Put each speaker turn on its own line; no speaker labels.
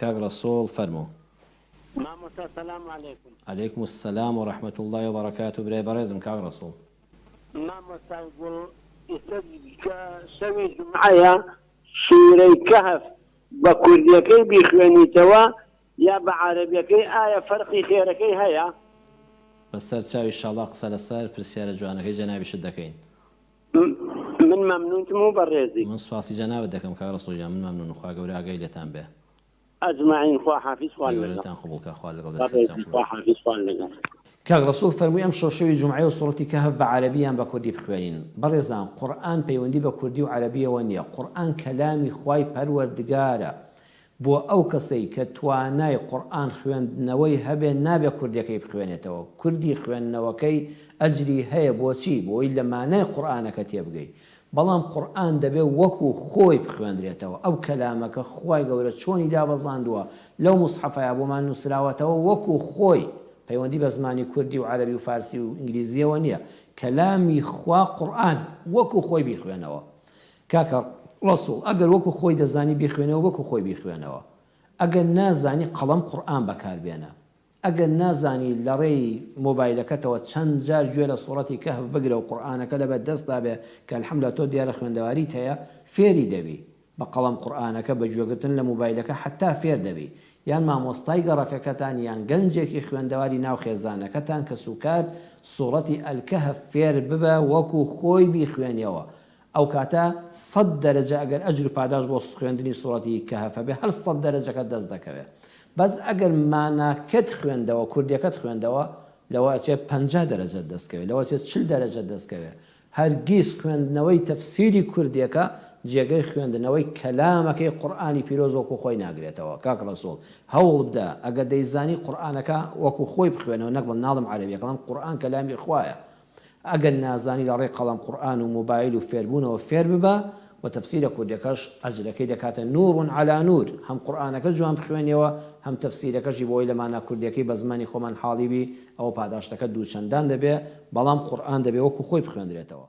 کاک ڕەسوڵ فەرموو.
مامۆستا سلام علیکم.
علیکم السلام و رحمە اللە و بەرەکاتو برای بەڕێزم کاک ڕەسوڵ.
مامۆستای گوڵ ئیستە کە شەوی جومعەیە سورەی کەهف بە کوردیەکەی بیخوێنیتەوە یا بە عەرەبیەکەی ئایا فەرقی خێرەکەی هەیە؟
بەسەر چاو ئیشاڵا قسە لەسەر پرسیارە جوانەکەی جەنابیشت دەکەین.
من مەمنونتم و بەڕێزی.
من سوپاسی جەنابت دەکەم کاک ڕەسوڵ گیان من مەمنونم خوا گەورە ئاگای لێتان بێ.
اجمعین خوا حافیز
خوان
لەگەڵ.
خوای گەورەتان قبوڵ کا خوا لەگەڵ بێت
بەڕێزی
سەرچاو
خوا حافیز خوان لەگەڵ.
کاک ڕەسوڵ فەرمووی ئەم شەو شەوی جومعەیە و سوڕەتی کەهف بە عەرەبی یان بە کوردی بخوێنین بەڕێزان قورئان پەیوەندی بە کوردی و عەرەبیەوە نیە قورئان کەلامی خوای پەروەردگارە بۆ ئەو کەسەی کە توانای قورئان خوێندنەوەی هەبێ نابێ کوردیەکەی بخوێنێتەوە کوردی خوێندنەوەکەی ئەجری هەیە بۆچی بۆی لە مانای قورئانەکە تێبگەی بەڵام قورئان دەبێ وەکو خۆی بخوێندرێتەوە، ئەو کەلامەکە خوای گەورە چۆنی دابەزاندووە لەو موسحەفەیا بۆمان نووسراوەتەوە وەکو خۆی، پەیوەندی بە زمانی کوردی و عەرەبی و فارسی و ئینگلیزییەوە نییە، کەلامی خوا قورئان وەکو خۆی بیخوێنەوە کاکە ڕەسوڵ ئەگەر وەکو خۆی دەزانی بیخوێنەوە وەکو خۆی بیخوێنەوە ئەگەر نازانی قەڵەم قورئان بەکاربێنە. ئەگەر نازانی لەڕێی مۆبایلەکەتەوە چەند جار گوێ لە سوڕەتی کەهف بگرە و قورئانەکە لەبەر دەستا بێ کە الحمدللە تۆ دیارە خوێندەواریت هەیە فێری دەبی بە قەڵەم قورئانەکە بە گوێگرتن لە مۆبایلەکە حەتا فێر دەبی یان مامۆستای گەڕەکەکەتان یان گەنجێکی خوێندەواری ناو خێزانەکەتان کەسوکار سوڕەتی الکهف فێر ببە وەکو خۆی بیخوێنیەوە ئەو کاتە سەت دەرەجە ئەگەر ئەجر و پاداشت بۆ خوێندنی سوڕەتی کەهف هەبێ هەر سەت دەرەجەکەت دەست دەکەوێ بەس ئەگەر ماناکەت خوێندەوە کوردیەکەت خوێندەوە لەوە ئەچێ 50 دەرەجەت دەست کەوێ لەوە ئەچێ 40 دەرەجەت دەست کەوێ هەرگیز خوێندنەوەی تەفسیری کوردیەکە جێگەی خوێندنەوەی کەلامەکەی قورئانی پیرۆز وەکو خۆی ناگرێتەوە کاک ڕەسوڵ هەوڵبدە ئەگەر دەیزانی قورئانەکە وەکو خۆی بخوێنەوە نەک بڵێم ناڵێم عەرەبیەکە بەڵام قورئان کەلامی خوایە ئەگەر نازانی لە ڕێی قەڵەم قورئان و مۆبایل و فێربوونەوە فێر ببە وە تەفسیرە کوردیەکەش ئەجرەکەی دەکاتە نور علی نور هەم قورئانەکە جوان بخوێنیەوە هەم تەفسیرەکەشی بۆی لە مانا کوردیەکەی بە زمانی خۆمان حاڵی بی ئەوە پاداشتەکە دووچەندان دەبێ بەڵام قورئان دەبێ وەکو خۆی بخوێندرێتەوە.